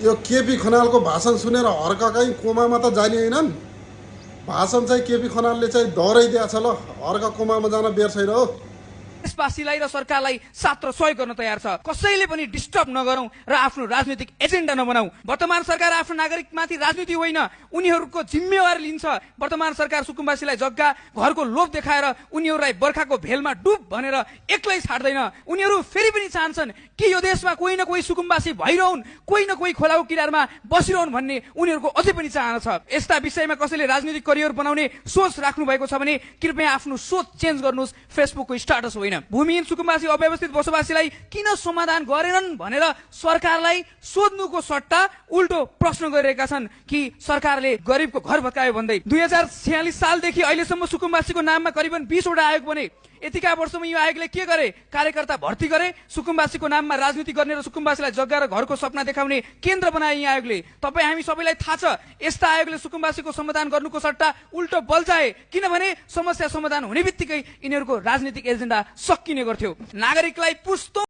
यो केपी खनालको भाषण सुनेर हर्ककै कोमामा त जाने होइनन्। भाषण चाहिँ केपी खनालले चाहिँ डराइदिएको छ। ल हर्क कोमामा जान बेर छैन हो। देशवासीलाई र सरकारलाई साथ र सहयोग गर्न तयार छ। कसैले पनि डिस्टर्ब नगरौं र आफ्नो राजनीतिक एजेन्डा नबनाऊ। वर्तमान सरकार आफ्नो नागरिकमाथि राजनीति होइन, उनीहरूको जिम्मेवारी लिन्छ। वर्तमान सरकार सुकुम्बासीलाई जग्गा घरको लोभ देखाएर उनीहरूलाई बर्खाको भेलमा डुब भनेर एक्लै छाड्दैन। उनीहरू फेरि पनि चाहन्छन् कि यो देशमा कोही न कोही सुकुम्बासी भइरहन्, कोही न कोही खोलाको किनारमा बसिरहन् भन्ने उनीहरूको अझै पनि चाहना छ। यस्ता विषयमा कसैले राजनीतिक करियर बनाउने सोच राख्नु भएको छ भने कृपया आफ्नो सोच चेन्ज गर्नुहोस्। फेसबुकको स्टाटस होइन। भूमिहीन सुकुम्बासी अव्यवस्थित बसोबासीलाई किन समाधान गरेनन् भनेर सरकारलाई सोध्नुको सट्टा उल्टो प्रश्न गरिरहेका छन् कि सरकारले गरिबको घर भत्कायो भन्दै। 2046 सालदेखि अहिलेसम्म सुकुम्बासीको नाममा करिबन 20 वटा आयोग बने। यतिका वर्षमा यो आयोगले के गरे? कार्यकर्ता भर्ती गरे, सुकुम्बासीको नाममा राजनीति गर्ने र सुकुम्बासीलाई जग्गा र घरको सपना देखाउने केन्द्र बनाए यी आयोगले। तपाईँ हामी सबैलाई थाहा छ, यस्ता आयोगले सुकुम्बासीको समाधान गर्नुको सट्टा उल्टो बल्झाए। किनभने समस्या समाधान हुने बित्तिकै यिनीहरूको राजनीतिक एजेन्डा सकिने गर्थ्यो। नागरिकलाई पुस्तो